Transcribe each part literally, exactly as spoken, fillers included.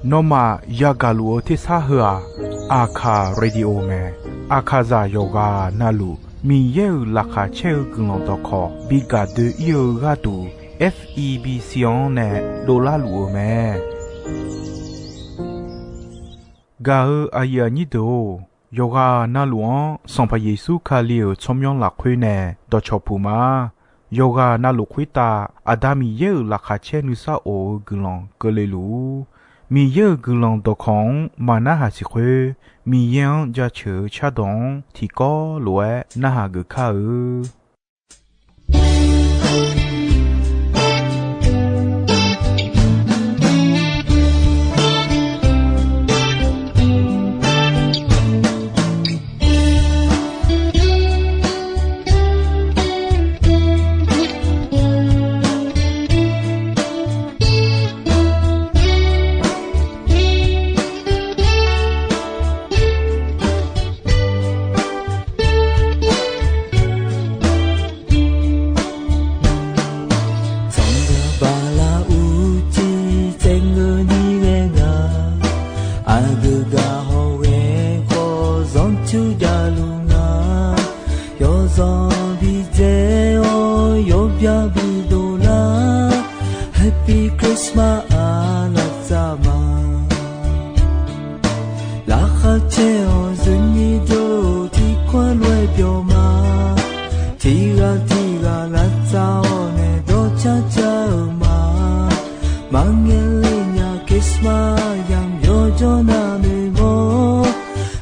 Nawmaf yagaq luf-eu tersar heu-aq, Aqkaq Radio mae. Aqkaqzaq yawqghaq navluf Miqyaer-euq laqkhaq caer-eu guiqlanq dawqkawq bi gaq doe-ir-eu gharduq, F E B C-anr nae dovlar luf-eu mae. Gaq-eu aqyuif aqnyir deuq-or, yawqghaq navluf-anr Sanqpaq Yeqsur Kali-euq tsawrmyanr lafkhoer nae dawqcawq puq ma. Yawqghaq navluf khoertav Aqda Miqyaer-euq laqkhaq caer nuisar of-eu guiqlanq keuvle luf-ur. Miqyaer-euq guiqlanq dawqkawq-anr maqnarhaq siq khoer, Miqyaer-anr jaceuq-eu cardawq-anr tiqkawv lof-aer narhaq geuf kar-eu. Tsawrmyanr bala urcif tsaev ngeur ni ghae nga. Aqgeu gaq hawghae khawf zanrtsuir javluf nga. Yawzanq bidzae-awr yawbya bidov lar. Happy Christmas aqlaf tsaf ma. Laqkhaq caer-awq zuinyir deuq-or, tiqkawv lof-aer byawq ma. Tiqghaq tiqghaq lavtsav-awr nae dawrcar car-eu ma. Maqngae le nya Christmas yamq yawjawr navnoeq mawr.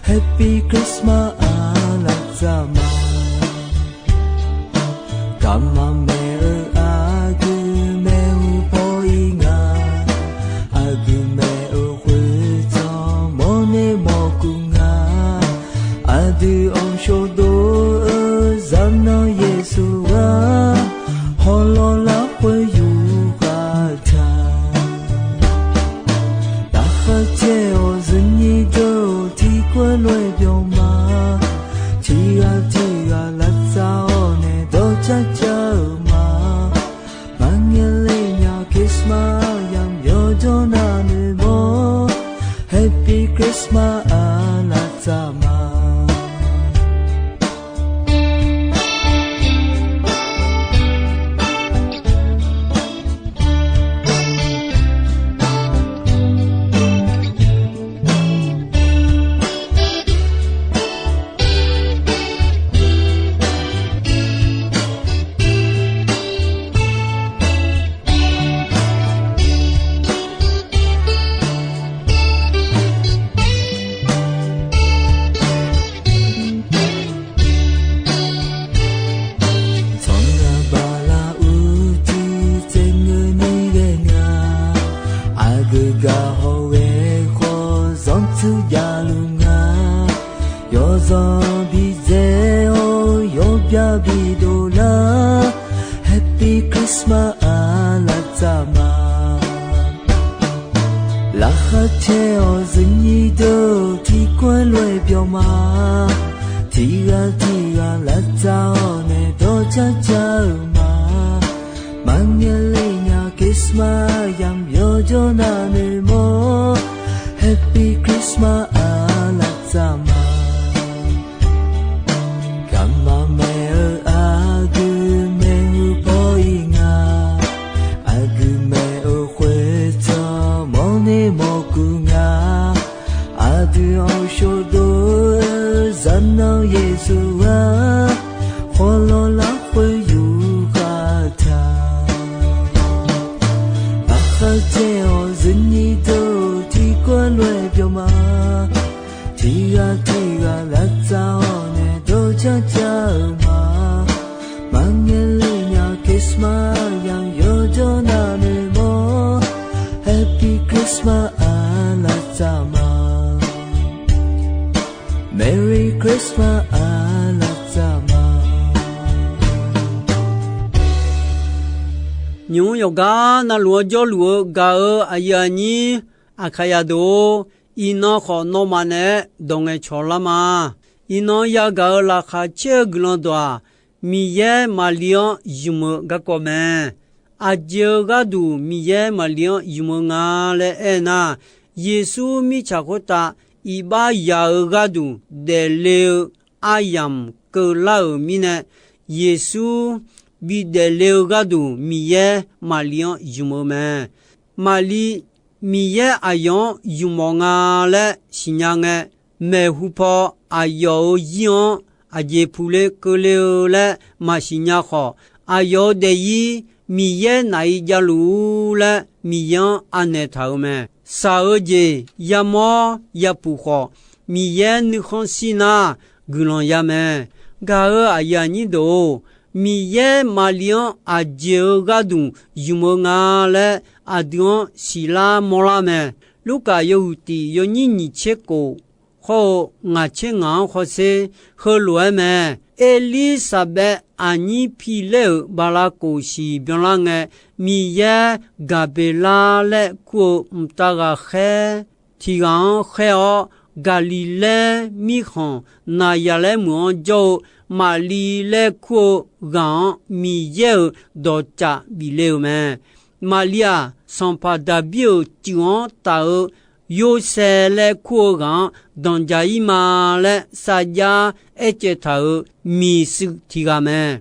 Happy Christmas aqlaf tsaf ma. Garma maeq-eu aqgeu maeqhu paw-ir nga. Aqgeu maeq-eu khoertsanq mawrner mawrkuv nga. Aqdui-anr shawdov-eu zaqnanr Yeqsur-aq, hawlawr lafkhoer yufkhav taq. Laqkhaq caer-awq zuinyir deuq-or, tiqkawv lof-aer byawq ma. Tiqghaq tiqghaq lavtsav-awr nae dawrcar car-eu ma. Maqngae le nya Christmas yamq yawjawr navnoeq mawr. Happy Christmas aqlaf tsaf ma. Tsawrmyanr bala urcif tsaev ngeur ni ghae nga. Aqgeu gaq hawghae khawf zanrtsuir javluf nga. Yawzanq bidzae-awr yawbya bidov lar. Happy Christmas aqlaf tsaf ma. Laqkhaq caer-awq zuinyir deuq-or, tiqkawv lof-aer byawq ma. Tiqghaq tiqghaq lavtsav-awr nae dawrcar car-eu ma. Maqngae le nya Christmas yamq yawjawr navnoeq mawr. Happy Christmas aqlaf tsaf ma. Garma maeq-eu aqgeu maeqhu paw-ir nga. Aqgeu maeq-eu khoertsanq mawrner mawrkuv nga. Aqdui-anr shawdov-eu zaqnanr Yeqsur-aq, hawlawr lafkhoer yufkhav taq. Laqkhaq caer-awq zuinyir deuq-or, tiqkawv lof-aer byawq ma. Tiqghaq tiqghaq lavtsav-awr nae dawrcar car-eu ma. Maqngae le nya Christmas yamq yawjawr navnoeq mawr. Happy Christmas aqlaf tsaf ma. Merry Christmas aqlaf tsaf ma. Nymq-mr yawqgar navluf-anr jawrluf-eu gaq-eu aqyuif aqnyir Aqkaqzaq deuq-or, iqnan khawf nawmaf naeq-aer dawq ngaeqcawq lar ma. Iqnan yagaq-euq laqkhaq caer-eu guiqlanq dawq-aq, Miqyaer maqli-anr zmq-eu garkawv mae. Aqjeq-eu gharduq Miqyaer Maqli-anr ymq-eu nga laer aernar, Yeqsur mirtsaq khoertav iqbax yaq-eu gharduq daefle-eu aryamq keuvlar-euq mirnae, Yeqsur bidaef le-eu gharduq Miqyaer Maqli-anr ymq-eu mae. Maqli Miqyaer aqyawf-anr ymq-awq nga laer siqnya ngae, maeqhu paw aqyawf-euq zir-anr aqjeq puqle keuvle-eu laer maqsiq nya khawf, aqyawf-euq daefzir Miqyaer naf-ir javluf-ur laer Miqyaer-anr anaeq taq-euq mae. Shaq-eu jeq yamawr yapuf khawf, Miqyaer nuikhanr shir nar guiqlanq ya mae. Gaq-euq aqyuif aqnyir deuq-or, Miqyaer Maqli-anr aqjeq-eu gharduq ymq-eu nga laer aqdui-anr siqlar mawrlar mae. Lurkaf yawhuiq tiq yawnyir nyiq tser kof hawr-eu ngaq tser ngaq-anr hawsher heulof-aer mae. Erlirsaqbaev aqnyir piler-euq bala kof siq byanlar ngae, Miqyaer Gaqbeqlar laer kur-eu mqtav ghaqkhaer tiq ghaq-anr khaer-awr, Gaqliqlaer mirkhanq Naqyaqlaer meuq-anr jawr-eu Maqli laer kur-eu ghaq-anr Miqyaer-euq dawqcaf bif le-euq mae. Maqli-aq, sanqpaq Daqbir-euq cuif-anr taf-eu Yorsaev laer kur-eu ghaq-anr danqdzaq-ir ma laer sarjax aercaev taq-euq miqshuif tiq ghaq mae.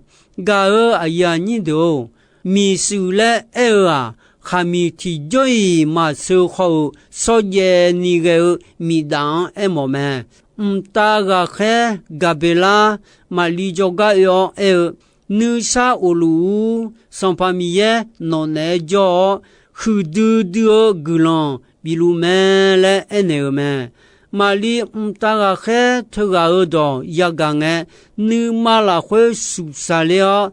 Gaq-euq aqyuif aqnyir deuq-or, miqshuif laer aer-eu-aq, khaqmiq tiqjawr-iq maqsheu khawf-euq shawrjaev ni ghae-eu miqdaf-anr aermawf mae. Mqtav ghaqkhaer Gaqbeqlar Maqli jawrgar oe-awr aer-eu, Nuisar of luf-ur. Sanqpaq Miqyaer nawq naeq-aer jawr-awr, huiqdui dui-eu guiqlanq bif luf mae laer aernaeq-euq mae. Maqli mqtav ghaqkhaer teughaq-euq dawq yagaq ngae, nuima lafkhoer suqsaq ler-awr,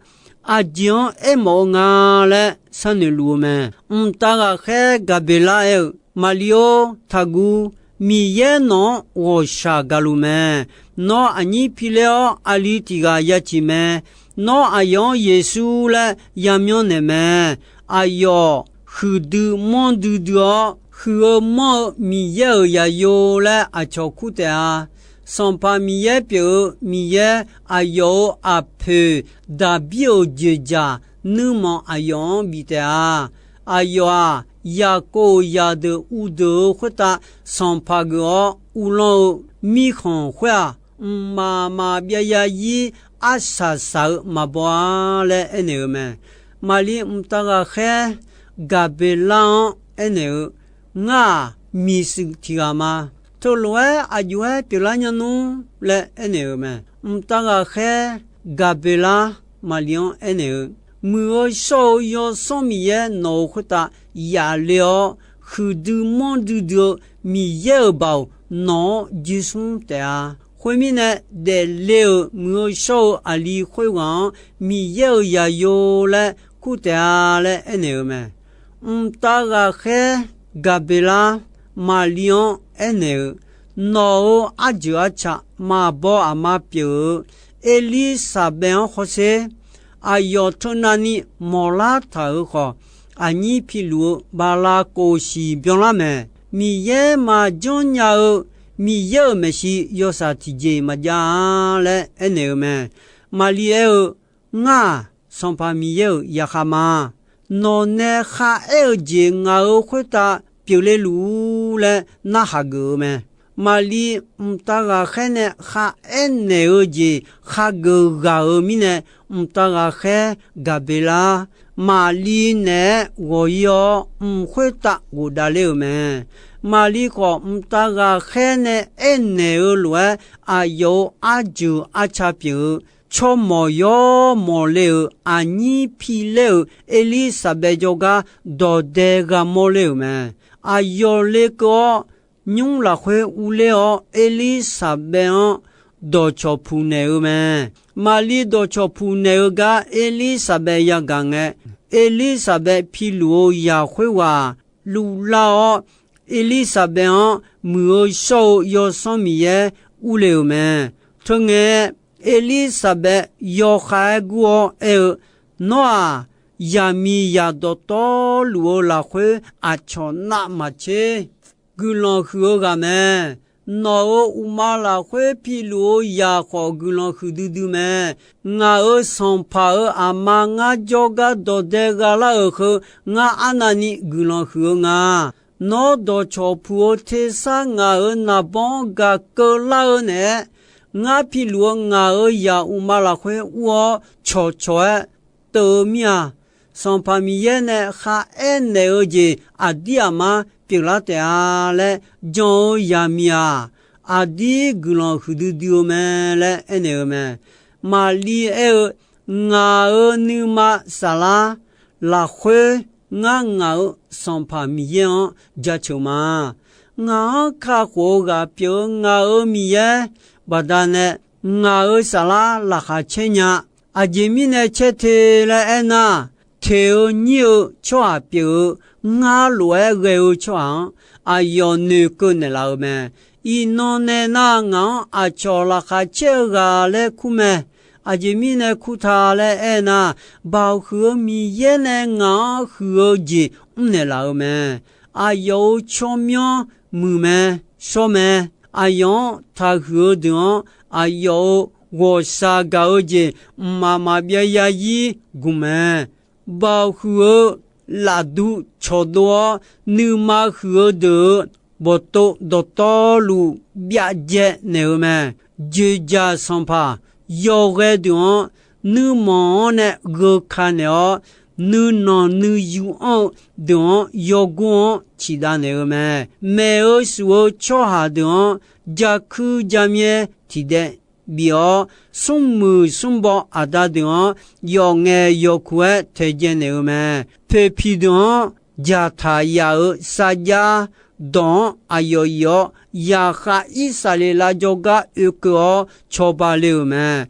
aqjeq-anr aermawf-eu nga laer sharnoeq luf-eu mae. Mqtav ghaqkhaer Gaqbeqlar aer-eu, Maqli-or, taqguv. Miqyaer nawq-anr ghawqshaq gaq luf mae. Nawr aqnyir piler-awr, aqli tiq ghaq ya ciq mae. Nawr aqyawf-anr Yeqsur laer yamyanr naeq mae. Aqyawf huiqdui manrdui dui-awr, huiq-eu manr-eu Miqyaer-euq zaqyo laer aqcawq kur taef-a. Sanqpaq Miqyaer pyeuf-eu Miqyaer, aqyawf-euq aqpoeq Daqbir-euq joeqjaq nuirmanq aqyawf-anr bif taef-a. Aqyawf-aq, Yaqkov-euq zaqdeuq uvdeuq-eu khoertav sanqpaq geuf-awr uvlanr-eu mirkhanq khoer-aq, mqmaq maqbyav zarzir arsaq saq-eu maqbaw-a laer aernaeq-eu mae. Maqli mqtav ghaqkhaer Gaqbeqlar-anr aernaeq-eu, Ngar-aq, miqshuif tiq ghaq ma. Teulof-aer aqjox-aer pyeuflar nya nmr laer aernaeq-euq mae. Mqtav ghaqkhaer Gaqbeqlar Maqli-anr aernaeq-eu, Muiq-eu shawr-eu Yawsanr Miqyaer nawq-euq khoertav yaf le-awr, huiqdui manrdui dui-eu Miqyaer-euq baoq nawq-anr jismr taef-a. Khoermirnae, daefle-euq muiq-eu shawr-eu aqli khoerghaq-anr Miqyaer-euq zaqyo laer kur taef-a laer aernaeq-eu mae. Mqtav ghaqkhaer Gaqbeqlar Maqli-anr aernaeq-eu, Nawq-euq arjeuq arca maqbaw aqma pyeuf-eu Erlirsaqbaev-anr hawsher. Aqyawf teunavni mawqlar taq-euq khawf, aqnyir piluf-eu bala kof siq byanlar mae. Miqyaer maqjanr nya-eu Miqyaer-euq maeqshi yawshaq tiqjeq maqjav-a laer aernaeq-eu mae. Maqli aer-eu, Ngar-aq, Sanqpaq Miqyaer-euq zaqkhav ma. Nawq nae kharaer-eu jeq ngaq-euq khoertav pyeufle luf-ur laer narhaq geuf-eu mae. Maqli mqtav ghaqkhaer nae kharaer naeq-eu jeq khageuf ghaq-euq mirnae, mqtav ghaqkhaer Gaqbeqlar Maqli naeq-aer ghawq-ir-awr, mq khoertav ghofdav ler-euq mae. Maqli khawf, mqtav ghaqkhaer nae aernaeq-eu lof-aer, aqyawf-euq arjeuq arca pyeuf-eu tsawrmawq yawr mawq le-euq aqnyir piler-euq Erlirsaqbaev jawrgar dawq dae gha mawr ler-euq mae. Aqyawf lekeuv-awr, nymr lafkhoer urler-awr, Erlirsaqbaev-anr dawqcawq puq naeq-eu mae. Maqli dawqcawq puq naeq-eu gar Erlirsaqbaev yagaq ngae, Erlirsaqbaev piluf-eu zaq khoerghaq luvlar-awr, Erlirsaqbaev-anr Muiq-eu shawr-eu Yawsanr Miqyaer urle-euq mae. Teungae, Erlirsaqbaev yawkhav-aer gur-awr aer-eu, Nawr-aq, zaqmiqzaq dawqtawvluf-eu lafkhoer aqcawq navmaqtser guiqlanq huiq-eu ghaq mae. Nawq-euq uqma lafkhoer piluf-eu zaq khawf guiqlanq huiqdui dui mae. Ngaq-euq sanqpaq-euq aqma ngar jawrgar dawqdae gha lar-euq heu, ngar arnavni guiqlanq huiq-eu nga. Nawr dawqcawq puq-eu tersar ngaq-euq naqbawr-anr gaq keuvlar-eu naeq-aer, ngar piluf-eu ngaq-euq zaq uqma lafkhoer ur-awr cawqcawq-aer teuv-eu mir-a. Sanqpaq Miqyaer nae kharaer naeq-eu jeq aqdir aqmar pyeuflar taef-a laer jan-eu zaqmiq-aq, aqdir guiqlanq huiqdui dui-eu mae laer aernaeq-eu mae. Maqliv aer-eu, Ngaq-euq nuima saflar lafkhoer ngar ngaq-euq Sanqpaq Miqyaer-anr jaceuq ma. Ngaq-anr kakhof-eu ghaq pyeuf-eu ngaq-euq Miqyaer baqdanae ngaq-euq saflar laqkhaq caer nya. Aqjeq mirnae caer te laer aernar, teq-eu nyir-eu tsawrhaq pyeuf-eu ngar lof-aer ghae-eu tsawrhaq-anr aqyawf noeqkeuv naeqlaf-eu mae. Iqnan nae nar, ngaq-anr aqcawq laqkhaq caer-eu ghaq laer kur mae. Aqjeq mirnae kur ta laer aernar, Baoq huiq-eu Miqyaer nae ngaq-anr huiq-eu jeq mrnaeq laf-eu mae. Aqyawf-euq tsawrmyanr muiq mae, shawr mae. Aqyawf-anr taqhuiq-eu deuq-anr, aqyawf-euq ghawqshaq gaq-eu jeq mqmaq maqbyav yarzir gmq mae. Baoq huiq-eu lafduv cawqdov-awr, nuima huiq-eu deuq-euq bawqtov dawqtawvluf byavjaev naeq-eu mae. Joeqjaq sanqpaq yawghae deuq-anr nuirmanq-anr nae gheuka naeq-awr, nuinanq nuiyu anr-eu deuq-anr yawgor-anr ciqdav naeq-eu mae. Maeq-eu shuf-eu tsawrhaq deuq-anr jakuir jamyaer tiqdaev bif-awr, smrmuiq smrbaw aqda deuq-anr yawf ngaeq yawf kuq-aer taejae naeq-eu mae. Poeqpiq deuq-anr jaqtaq yaf-euq sarjax dawq-anr aqyawf iq-awr, zaqkhav Irsaqleqlav jawrgar oekeuv-awr cawba le-euq mae.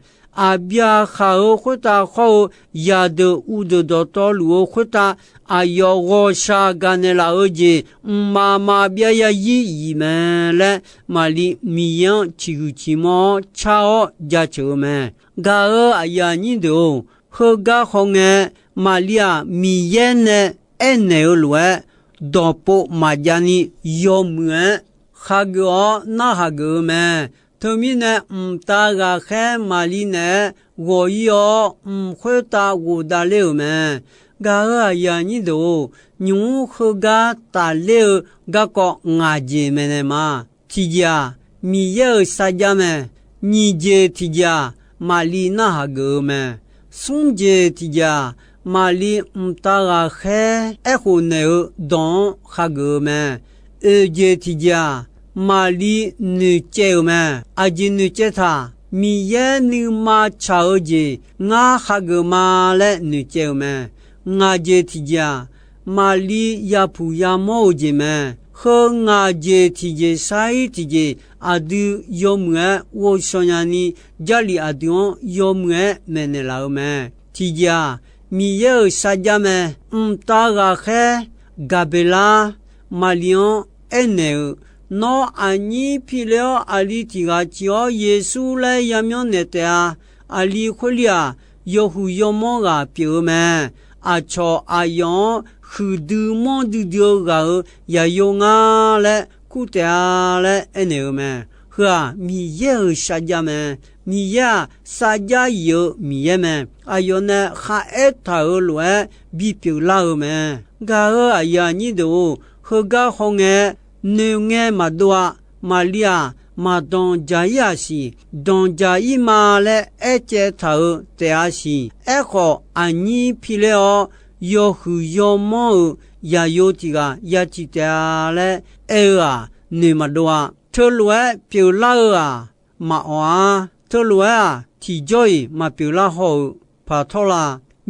Aqbyaqhaq-euq khoertav khawr-eu zaqdeuq uvdeuq dawqtawvluf-eu khoertav, aqyawf ghawqshaq gaqnaeq laf-eu jeq mqmaq maqbyav yarzir iq mae laer, Maqliv Miqyaer-anr ciqhuiq ciqmawr-awr car-awr jaceuq-eu mae. Gaq-euq aqyuif aqnyir deuq-or, heugar hawngae, Maqliv-aq, Miqyaer nae aernaeq-eu lof-aer, dawqpov maqjav ni yawmuiq-aer khageuf-awr narhaq geuf-eu mae. Teumirnae, mqtav ghaqkhaer Maqliv naeq-aer ghawq-ir-awr, mq khoertav ghofdav ler-euq mae. Gaq-euq aqyuif aqnyir deuq-or, nymq-mr heugar tafler-eu garkawv ngaq jeq maeqnaeq ma. Tiqjeq-aq, Miqyaer-euq sarjax mae. Nyiq jeq tiqjeq-aq, Maqliv narhaq geuf-eu mae. Smr jeq tiqjeq-aq, Maqliv mqtav ghaqkhaer aerkhof naeq-eu dawq-anr khageuf-eu mae. Oeq jeq tiqjeq-aq, Maqliv noeqcaev-euq mae. Aqjeq noeqcaev taq, Miqyaer nuima tsaq-eu jeq ngar khageuf ma laer noeqcaev-euq mae. Ngaq jeq tiqjeq-aq, Maqliv yapuq yamawr-eu jeq mae. Heu ngaq jeq tiqjeq sar-ir tiqjeq, aqdui yawmuiq-aer ghovshaw nyani, Jarlif aqdui-anr yawmuiq-aer maeqnaeq laf-eu mae. Tiqjeq-aq, Miqyaer-euq sarjax mae. Mqtav ghaqkhaer Gaqbeqlar Maqliv-anr aernaeq-euq, Nawr aqnyir piler-awr, aqli tiq ghaq ciq-awr Yeqsur laer yamyanr naeq taef-a. Aqli khoerli-aq, yawhuiq yawmawr ghaq pyeuf-eu mae. Aqcawq aqyawf-anr huiqdui manrdui dui-eu ghaq-euq yaqyo ngar laer kur taef-a laer aernaeq-eu mae. Heu-aq, Miqyaer-euq sarjax mae. Miqyaer-aq, sarjax yif-eu Miqyaer mae. Aqyawf nae kharaer taq-euq lof-aer bipyeuf lar-eu mae. Gaq-euq aqyuif aqnyir deuq-or, heugar hawngae, noeqngae maqdov-a. Maqliv-aq, maqdanq dzaq-ir-aq siq, danq dzaq-ir ma laer aercaev taq-euq taef-a siq. Aerkhawf, aqnyir piler-awr, yawhuiq yawmawr-euq yaqyo tiq ghaq ya ciq taef-a laer aer-eu-aq, noeq maqdov-a. Teulof-aer pyeuflar-eu-aq, maqawq-ar. Teulof-aer-aq, tiqjawr-iq maqpyeuf lar haw-euq paq tawr la.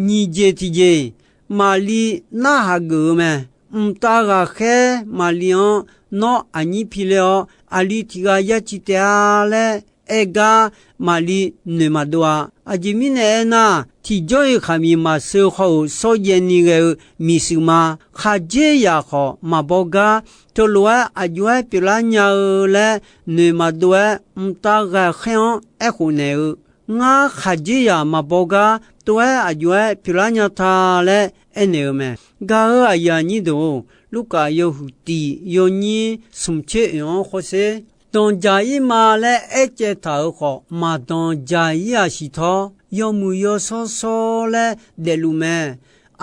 Nyiq jeq tiqjeq, Maqliv narhaq geuf-eu mae. Mqtav ghaqkhaer Maqliv-anr, Nawr aqnyir piler-awr, aqli tiq ghaq ya ciq taef-a laer aer gar, Maqliv noeq maqdov-a. Aqjeq mirnae aernar, tiqjawr-iq khaqmiq maqseu haw-euq shawrjaev ni ghae-eu miqshuif ma. Khaqdzerzaq khawf maqbaw gar, teulof-aer aqjox-aer pyeuflar nya-eu laer noeq maqdov-aer, mqtav ghaqkhaer-anr aerkhof naeq-eu, Ngar khaqdzerzaq maqbaw gar, tov-aer aqjox-aer pyeuflar nya ta laer aernaeq-eu mae. Gaq-euq aqyuif aqnyir deuq-or, Lurkaf yawhuiq tiq yawnyir smq tser oeq-anr hawsher. Danqdzaq-ir ma laer aercaev taq-euq khawf, maqdanqdzaq-ir-aq siqtawr, yawmuiq yawshawr shawr laer daefluf mae.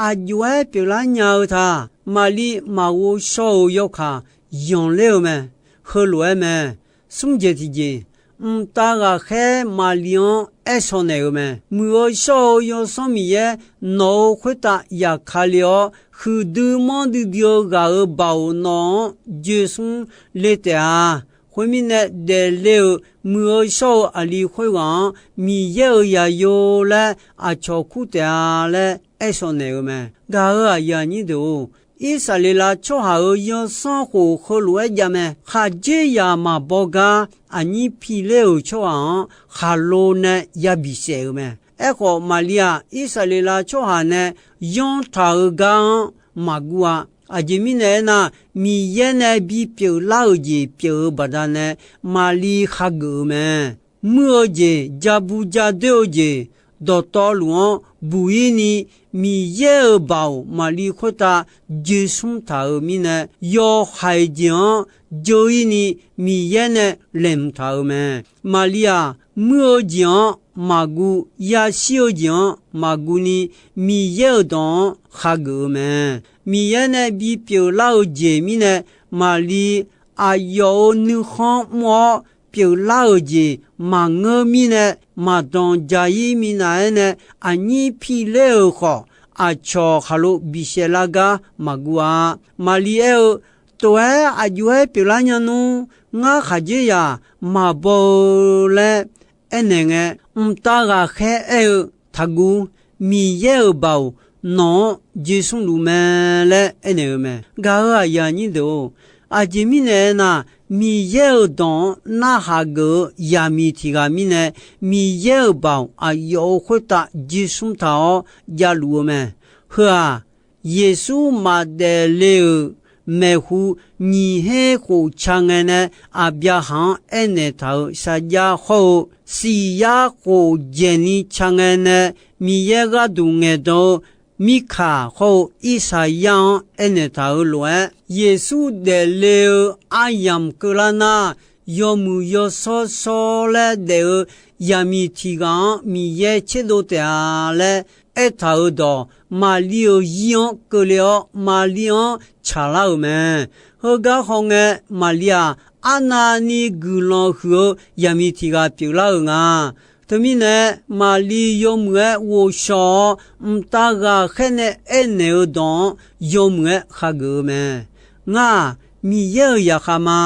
Aqjox-aer pyeuflar nya-eu ta. Maqliv maqghov shawr-eu yawkaq yanqler-eu mae. Heulof-aer mae. Smr jeq tiqjeq, mqtav ghaqkhaer Maqliv-anr aer shaw naeq-euq mae. Muiq-eu shawr-eu Yawsanr Miqyaer nawq-euq khoertav yaqkale-awr, huiqdui manrdui dui-eu ghaq-euq baoq nawq-anr joesmr le taef-a. Khoermirnae, daefle-euq muiq-eu shawr-eu aqli khoerghaq-anr Miqyaer-euq zaqyo laer aqcawq kur taef-a laer aer shaw naeq-euq mae. Gaq-euq aqyuif aqnyir deuq-or, Irsaqleqlav tsawrhaq-euq yawsanr khof heulof-aer jav mae. Khaqdzerzaq maqbaw gar aqnyir piler-euq tsawrhaq-anr khaqlo nae ya bisaef-euq mae. Aerkhawf, Maqliv-aq, Irsaqleqlav tsawrhaq nae yanr taq-eu gar-anr maqguv-a. Aqjeq mirnae aernar, Miqyaer nae bipyeuf lar-euq jeq pyeuf-eu baqdanae Maqliv khageuf-eu mae. Muir-eu jeq, ja bu ja doer-eu jeq, dawqtawvluf-anr buq-ir ni, Miqyaer-euq baoq Maqliv khoertav joesmr taq-euq mirnae, yawhaiq jeq-anr jeu-ir ni Miqyaer nae laeqhmq taq-euq mae. Maqliv-aq, muir-eu jeq-anr maqguv, yashir-eu jeq-anr maqguv ni, Miqyaer-euq dawq-anr khageuf-eu mae. Miqyaer nae bipyeuf lar-eu jeq mirnae, Maqliv aqyawf-euq nuikhanr mr-awr pyeuflar-euq jeq maqngeur mirnae, maqdanq jaq-ir minav-aer nae aqnyir piler-euq khawf, aqcawq khaqlo bisaef lar gar maqguv-a. Maqliv aer-eu, Tof-aer aqjox-aer pyeuflar nya nmr. Ngar khaqdzerzaq maqbaw-eu laer aernaeq ngae, mqtav ghaqkhaer aer-eu, Taqguv. Miqyaer-euq baoq nawq-anr joesmrluf mae laer aernaeq-eu mae. Gaq-euq aqyuif aqnyir deuq-or, aqjeq mirnae aernar, Miqyaer-euq dawq-anr narhaq geuf-eu zaqmiq tiq ghaq mirnae, Miqyaer-euq baoq aqyawf-euq khoertav joesmr taq-awr javluf-eu mae. Heu-aq, Yeqsur maqdaef le-euq maeqhu nyiq her khof ca ngae nae Aqbyaqhaq-anr aernaeq taq-euq sarjax hawr-eu, siq yar khof dzaeqni ca ngae nae Miqyaer gharduq ngaeqdan-eu Mirkaq hawr-eu Irsaqyar-anr aernaeq taq-euq lof-aer, Yeqsur daefle-eu aryamq keuvlar nar, yawmuiq yawshawr shawr laer daef-eu zaqmiq tiq ghaq-anr Miqyaer tserdov taef-a laer aertaq-euq dawq, Maqliv-euq zir-anr keuvle-awr, Maqliv-anr tsaqlar-euq mae. Heugar hawngae, Maqliv-aq, arnavni guiqlanq huiq-eu zaqmiq tiq ghaq pyeuflar-euq nga. Teumirnae, Maqliv yawmuiq-aer ghovshaw-awr, mqtav ghaqkhaer nae aernaeq-eu dawq-anr yawmuiq-aer khageuf-eu mae. Ngar-aq, Miqyaer-euq zaqkhav ma.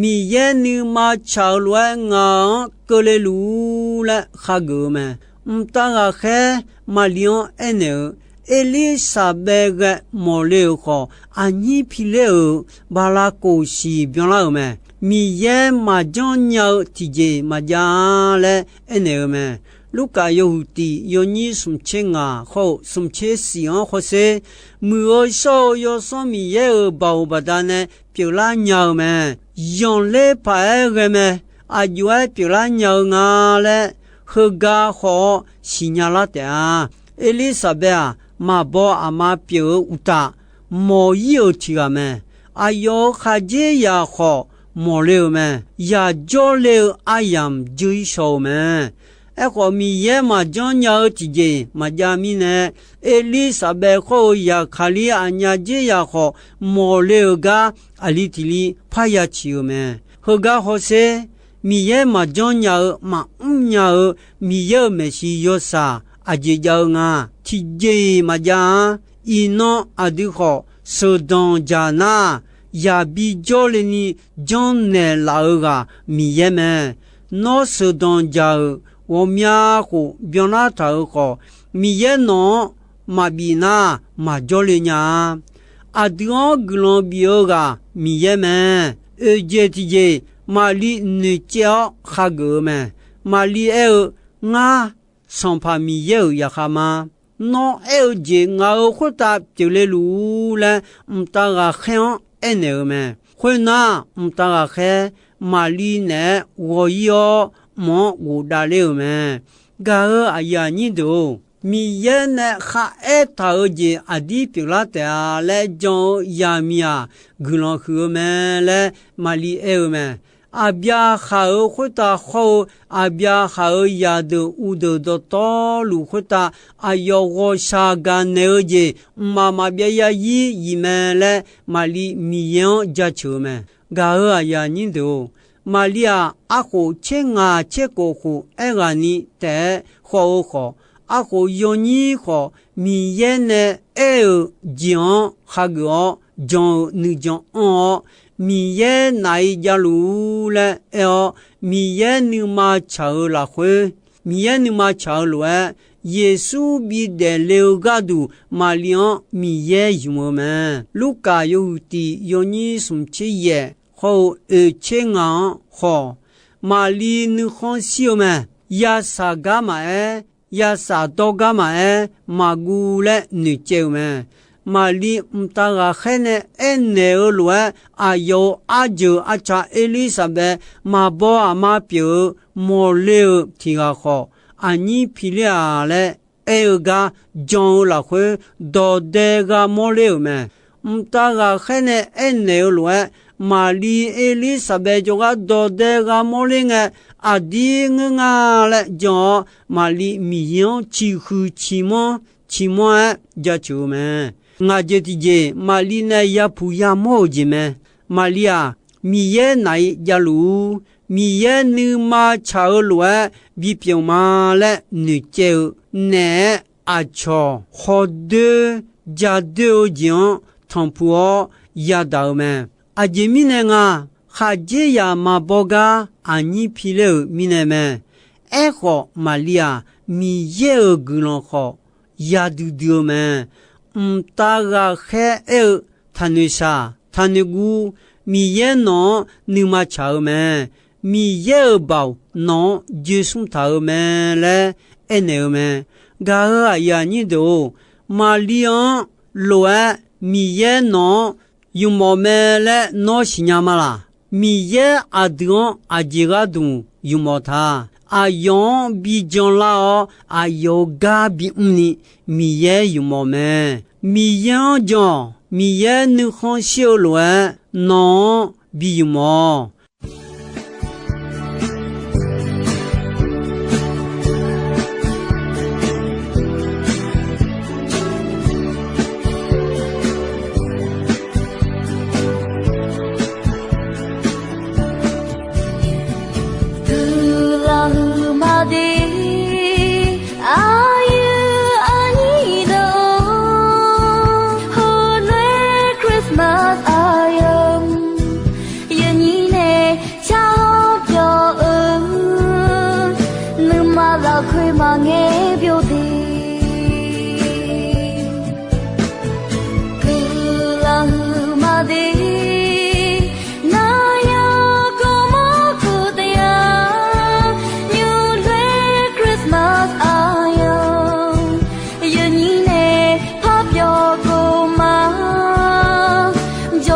Miqyaer nuima tsaq-eu lof-aer ngaq-anr keuvle luf-ur laer khageuf-eu mae. Mqtav ghaqkhaer Maqliv-anr aernaeq-eu, Erlirsaqbaev ghae mawqle-euq khawf, aqnyir piler-euq bala kof siq byanlar-euq mae. Miqyaer maqjanr nya-eu tiqjeq maqjav-a laer aernaeq-eu mae. Lurkaf yawhuiq tiq yawnyir smqtser ngaq hawr-eu smqtser siq-anr hawsher, muiq-eu shawr-eu Yawsanr Miqyaer-euq baoq baqdanae pyeuflar nya-eu mae. Zanqler paq-aer ghae mae. Aqjox-aer pyeuflar nya-eu nga laer heugar haw-awr siqnya lar taef-a. Erlirsaqbaev-aq, maqbaw aqma pyeuf-eu uqtaf, mawq-ir-euq tiq ghaq mae. Aqyawf-euq khaqdzerzaq khawf mawqle-euq mae. Yaq jawrle-eu aryamq dzeur-ir shaw-eu mae. Aerkhawf, Miqyaer maqjanr nya-eu tiqjeq maqjav mirnae, Erlirsaqbaev hawr-eu zaqkaqlir aqnyaf dzerzaq khawf mawqle-euq gar aqli tiq li parya ciq-euq mae. Heugar hawsher, Miqyaer maqjanr nya-eu maqmr nya-eu Miqyaer-euq maeqshi yawshaq aqjeq jav-eu nga. Tiqjeq-iq maqjav-a. Iqnan aqdui khawf sheuqdanq jaq nar, yaq bi jawrle ni janrnaeq laf-eu ghaq Miqyaer mae. Nawr sheuqdanq jaq-euq ghawqmya khof byanlar taq-euq khawf, Miqyaer nawq-anr maqbif nar, maqjawr le nya-a. Aqdui-anr guiqlanq bif-eu ghaq Miqyaer mae. Oeq jeq tiqjeq, Maqliv noeqcaev-awr khageuf-eu mae. Maqliv aer-eu, Ngar, Sanqpaq Miqyaer-euq zaqkhav ma. Nawr aer-eu jeq ngaq-euq khoertav pyeufle luf-ur laer, mqtav ghaqkhaer-anr aernaeq-eu mae. Khoernar, mqtav ghaqkhaer Maqliv naeq-aer ghawq-ir-awr, mq-anr ghofdav ler-euq mae. Gaq-euq aqyuif aqnyir deuq-or, Miqyaer nae kharaer taq-euq jeq aqdir pyeuflar taef-a laer jan-eu zaqmiq-aq, guiqlanq huiq-eu mae laer Maqliv aer-eu mae. Aqbyaqhaq-euq khoertav hawr-eu, Aqbyaqhaq-euq zaqdeuq uqdeuq dawqtawvluf khoertav, aqyawf ghawqshaq gaqnaeq-eu jeq mqmaq maqbyav yarzir yif mae laer, Maqliv Miqyaer-anr jaceuq-eu mae. Gaq-euq aqyuif aqnyir deuq-or, Maqliv-aq, arkhof tser ngaq tser khof khof aerghaqni taef-aer khawf-eu khawf, arkhof yawnyir khawf, Miqyaer nae aer-euq jeq-anr khageuf-awr, jan-eu nuijan anr-awr, Miqyaer naf-iq javluf-ur laer aer-awr, Miqyaer nuima tsaq-eu lafkhoer, Miqyaer nuima tsaq-eu lof-aer, Yeqsur bidaef le-eu gharduq Maqliv-anr Miqyaer ymq-eu mae. Lurkaf yawhuiq tiq yawnyir smq tser yaef hawr-eu oeq tser ngaq-anr khawf, Maqliv nuikhanr shir-eu mae. Yashaq gar maqaer, yashaq dawr gar maqaer, maqguv laer noeqcaev-euq mae. Maqliv mqtav ghaqkhaer nae aernaeq-eu lof-aer, aqyawf-euq arjeuq arca Erlirsaqbaev maqbaw aqma pyeuf-eu mawrler-eu tiq ghaq khawf, aqnyir piler-aq laer aer-eu gar jan-eu lafkhoer, dawqdae gha mawrler-euq mae. Mqtav ghaqkhaer nae aernaeq-eu lof-aer, Maqliv Erlirsaqbaev jawrgar dawqdae gha mawrler ngae, aqdir ngeur nga laer jan-awr, Maqliv Miqyaer-anr ciqhuiq ciqmanr ciqmanr-aer jaceuq-eu mae. Ngaq jeq tiqjeq Maqliv nae yapuq yamawr-euq jeq mae. Maqliv-aq, Miqyaer naf-iq javluf-ur, Miqyaer nuima tsaq-eu lof-aer bipyeuf ma laer noeqcaev-eu naeq-aer, aqcawq khawdoer jadoer-eu jeq-anr tanqpuq-awr yadaq-eu mae. Aqjeq mirnae nga, khaqdzerzaq maqbaw gar aqnyir piler-euq mirnae mae. Aerkhawf, Maqliv-aq, Miqyaer-euq guiqlanq khawf yadui dui-eu mae. Mqtav ghaqkhaer aer-eu, taqnoeq shaq, taqnoeq guv, Miqyaer nawq-anr nuima tsaq-eu mae. Miqyaer-euq baoq nawq-anr joesmr taq-eu mae laer aernaeq-eu mae. Gaq-euq aqyuif aqnyir deuq-or, Maqliv-anr lof-aer Miqyaer nawq-anr ymq mawf mae laer nawr siqnya ma laq? Miqyaer aqdui-anr aqjeq gharduq ymq mawf ta. Aqyawf-anr bi janlar-awr, aqyawf-euq gar bimr ni Miqyaer ymq mawf mae. Miqyaer-anr jan-awq. Miqyaer nuikhanr shir-eu lof-aer nawq-anr bi ymq mawf-awq. Guiqlanq huiqma de, aqyuif aqnyir deuq-or, heulof-aer Christmas aqyawf yawnyir nae shar-awr pyawq-eu, nuima lafkhoer maqngae byov de. Guiqlanq huiqma de, naqyaq kawqmawr kawqdaq-a, nymq lof-aer Christmas aqyawf yawnyir nae par pyawq kawqma, jawr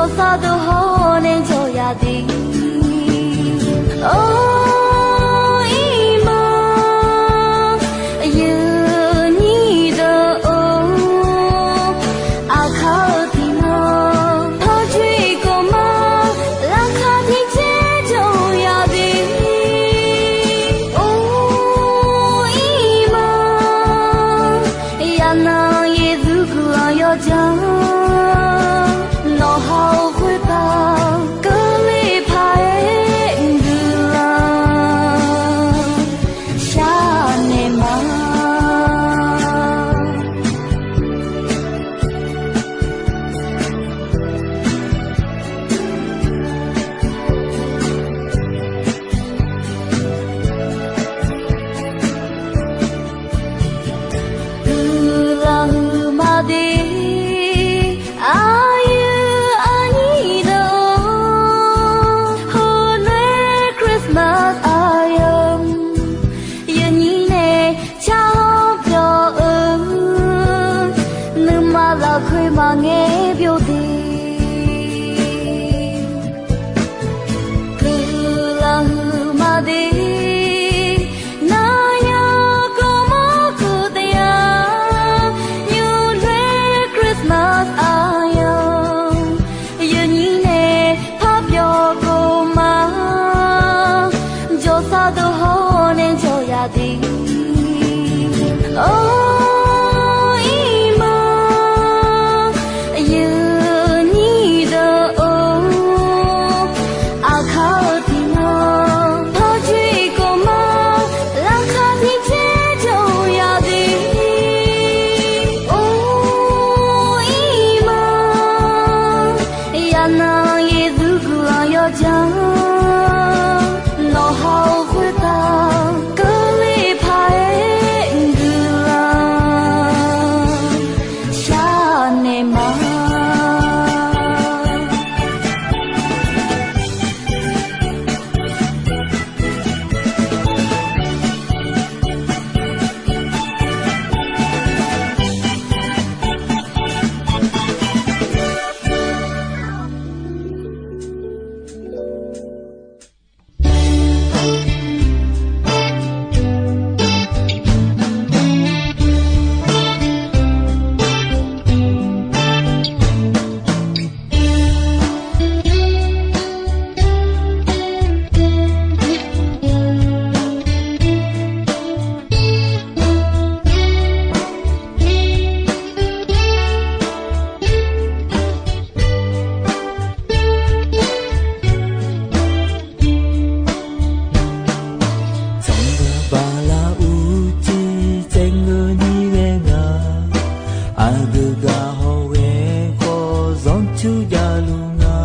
Tsuq javluf nga,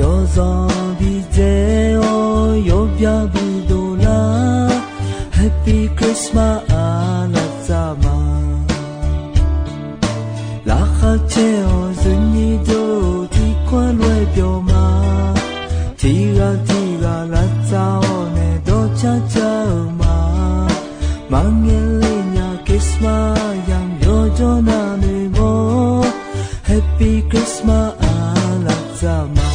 yawzanq bidzae-awr yawbyav bidov lar, Happy Christmas aqlaf tsaf ma. Laqkhaq caer-awq zuifnyir deuq-or, tiqkawv lof-aer byawq ma. Tiqghaq tiqghaq lavtsav-awr nae dawrcar car-euq ma. Maqngae le nya Christmas yamq yawjawr navnoeq mawr, Happy Christmas aqlaf tsaf ma.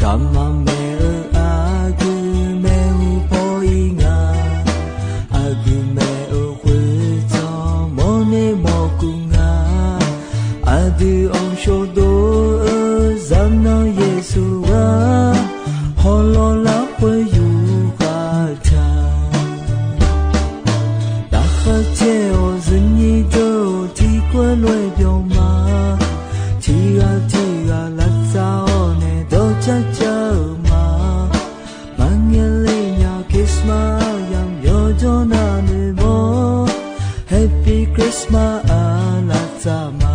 Garma maeq-eu aqgeu maeq-eu paw-ir nga. Aqgeu maeq-eu khoertsanr mawrner mawrkuv nga. Aqdui-anr shawdov-eu zaqnanr Yeqsur ghaq, hawlawr lafkhoer yufkhav taq. Laqkhaq caer-awq zuifnyir deuq-or, tiqkawv lof-aer byawq ma. Tiqghaq tiqghaq lavtsav-awr nae dawrcar car-euq ma. Maqngae le nya Christmas yamq yawjawr navnoeq mawr, Happy Christmas aqlaf tsaf ma.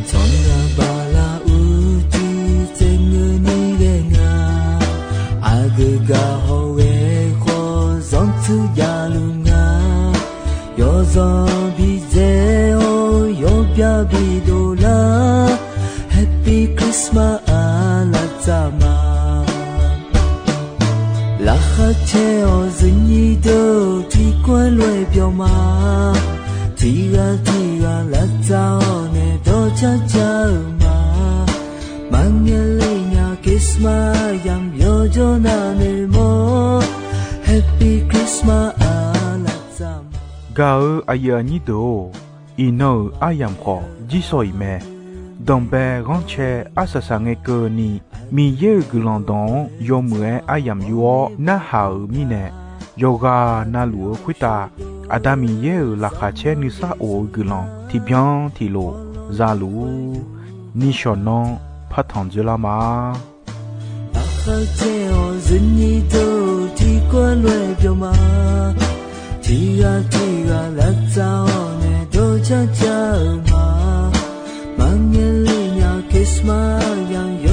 Tsawrhaq bala uicuiv tsaevngeuni ghae nga. Aqgeu gaq hawghae khawf zanrtsuq javluf nga. Yawzanq bidzae-awr yawbyav bidov lar, Happy Christmas aqlaf tsaf ma. Laqkhaq caer-awq zuifnyir deuq-or, tiqkawv lof-aer byawq ma. Tiqghaq tiqghaq lavtsav-awr nae dawrcar car-euq ma. Maqngae le nya Christmas yamq yawjawr navnoeq mawr, Happy Christmas aqlaf tsaf ma. Gaq-eu aqyuif aqnyir deuq-or, iqnan-euq aryamq khawf jirsawq iq mae. Danqbae ghanrcae arsaq saqngae keuvni, Miqyaer-euq guiqlanq dawq-anr yawmuiq-aer aryamq yur-awr narhaq-euq mirnae, yawqghaq navluf-eu khoertav Aqda Miqyaer-euq laqkhaq caer nuisar of-eu guiqlanq tiqbyan tiqlof za luf-ur. Nishawq nanr partanq dzoerlar ma. Laqkhaq caer-awq zuifnyir deuq-or, tiqkawv lof-aer byawq ma. Tiqghaq tiqghaq lavtsav-awr nae dawrcar car-euq ma. Maqngae le nya Christmas yamq